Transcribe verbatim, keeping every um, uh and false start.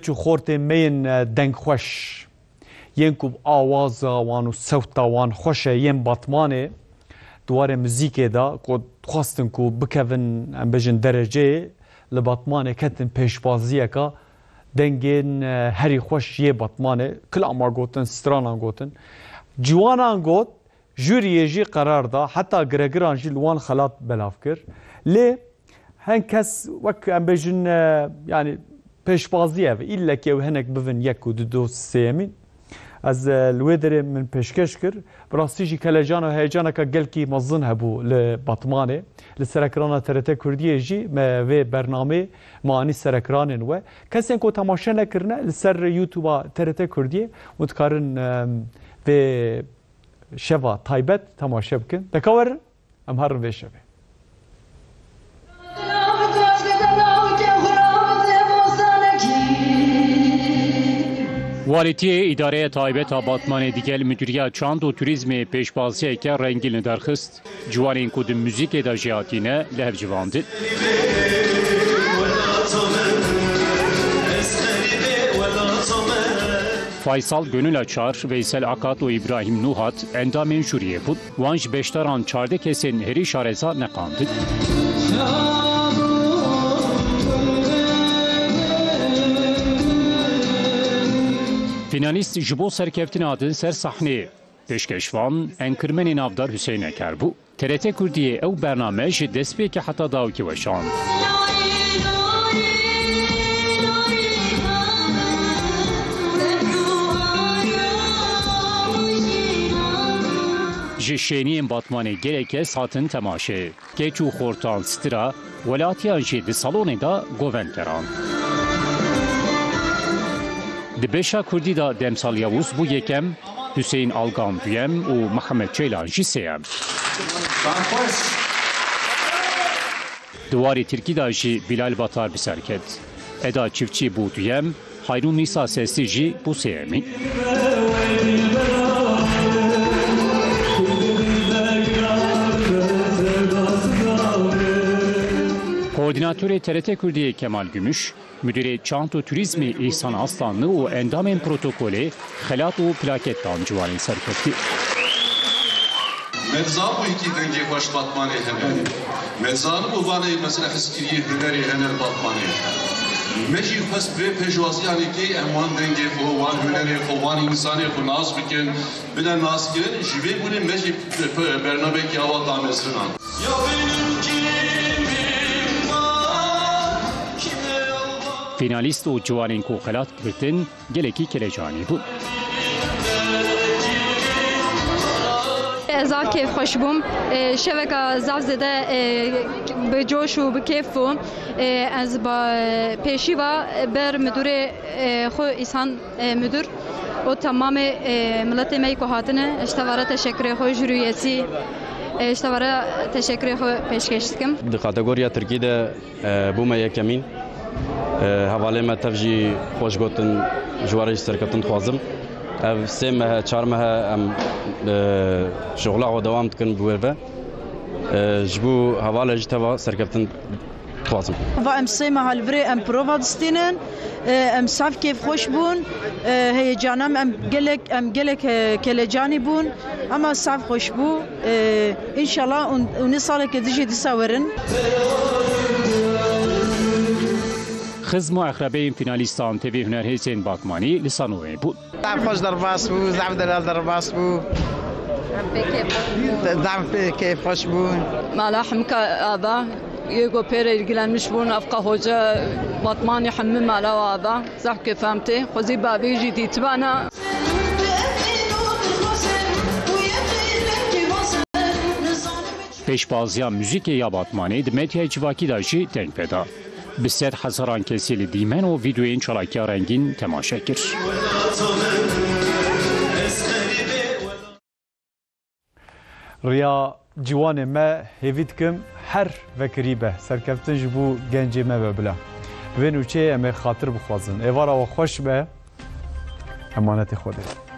Çû xortê me yên, e, dengxweş, yên ku awaza wan û sewta wan xweş e, yên Batmanê, di warê muzîkê de, ku dixwastin ku bikevin, em bêjin, dereceyê, li Batmanê ketin pêşbaziyeka dengên, e, herî xweş yê Batmanê, kilama gotin, stranan gotin. Ciwanan got, jûriyê jî qerar da, heta giregiran jî li wan xelat belav kir. Lê hin kes wek, em bêjin, e, yanî pêşbazî ye, îllekî ew hinek bivin yek û du, du sêyemîn. Ez, e, li wê derê min pêşkêş kir. Bi rastî jî kelecan û heyecaneke gelkî mezin hebû li Batmanê. Li ser ekrana T R T Kurdiyê jî me vê bernameyê me anî ser ekranên we. Kesên ku temaşe nekirine, li ser YouTube-a T R T Kurdiyê hûn dikarin, e, vê şeva taybet temaşe bikin. Deka werin, em herin vê şevê. Warîtiyê Îdareya Taybet a Batmanê digel Mudîriya Çand û Turîzmê pêşbaziyeke rengîn li derxist. Ciwanên ku di muzîkê de jêhatî ne, li hev civandin. Faysal Gönül Açar, Veysel Akat û Îbrahîm Nûhat endamên jûriyê bûn. Wan ji beşdaran çardeh kesên herî şareza neqandin. Fînalîst ji bo serkeftina din ser sahneyê. Pêşkêşvan, enkirmenê navdar Hüseyin Eker bû. T R T Kurdiyê ew bername ji destpêkê heta dawikê weşand. Ji şêniyên Batmanê gelek kes hatin temaşeyê. Keç û xortan stira, welatiyan jî di salonê de govend geran. Di beşa kurdî de Demsal Yavuz bû yekem, Hüseyin Algan duyem û Mihemed Çeylan jî sêyem. Di warê tirkî de jî Bilal Batar bi ser ket. Eda Çiftçî bû duyem, Hayrûnnîsa Sesî jî bû sêyemîn. Koordînatorê T R T Kurdiyê Kemal Gümüş, Müdürê Çand û Turîzmê Îhsan Aslanlı û endamên protokolê xelat û plaket dan ciwanên serkeftî. Me dizanbû hikî dengê xweş Batmanê hene. Me dizanibû vanê mesela hizkiriyê hunerê hene li Batmanê. Me jî xwest vê pêşwaziyanê kê em wan dengê xwe, wan hunerê xwe, wan însanê xwe nas bikin, bide naskirin. Ji vê bûnê me jî bernameyekî awa damezrina. Fînalîst û ciwanên ku xelat girtin, gelekî kelecanî bûn. Ez zaf kêfxweş bûm. E, şeveka zaf zêde, e, bi coş û bi kêf bû. E, ez ba, e, pêşî va ber midûrê, e, xwe Îhsan, e, midûr û temamê, e, miletê me yî ku hatine, ji te ve re teşekkürê xwe, jûriyetî, e, ji te ve re teşekkürê xwe pêşkêş dikim. Di kategoriya tirkî de E, bûme yekemîn. E, hevalê me tev jî xweş gotin, ji we re jî serkeftin dixwazim. Ev sê meh e, çar meh e, em, e, şixula xwe dewam dikin bi wê ve. E, ji bo hevalê jî teva serkeftin dixwazim. Va em sê meha li virê em prova distînin. E, em saf kêfxweş bûn. E, heyecana me em gelek, em gelek, e, kelecanî bûn. Ema saf xweş bû. E, înşallah hûn, hûn ê saleke din jî dîsa werin. Xizm û exrebeyên fînalîstan T V Hunerhêzên Batmanî li Sanoyê bûn. Zaf xweş derbas bû, zaf delal derbas bû. Zaf pê kêfxweş bûn. Mala hemika ava, yê ku pê re ilgilenmiş bûn, evqa hoca Batmanî hemî mala ava. Zaf kêfam tê. Xwezî bavê jî dîtibana. Pêşbaziya muzîkê ya Batmanê di medyaya civakî de jî deng pê da. Bi sed hezaran kesî li dîmen û vîdeoyên çalakiya rengîn temaşe kir. Riya ciwanê me hêvî dikim her vekirî be. Serkeftin ji bo gencê me be bila. Bi vê nûçeyê em ê xatir bixwazin. Êvara we xweş be. Emanetê Xwedê.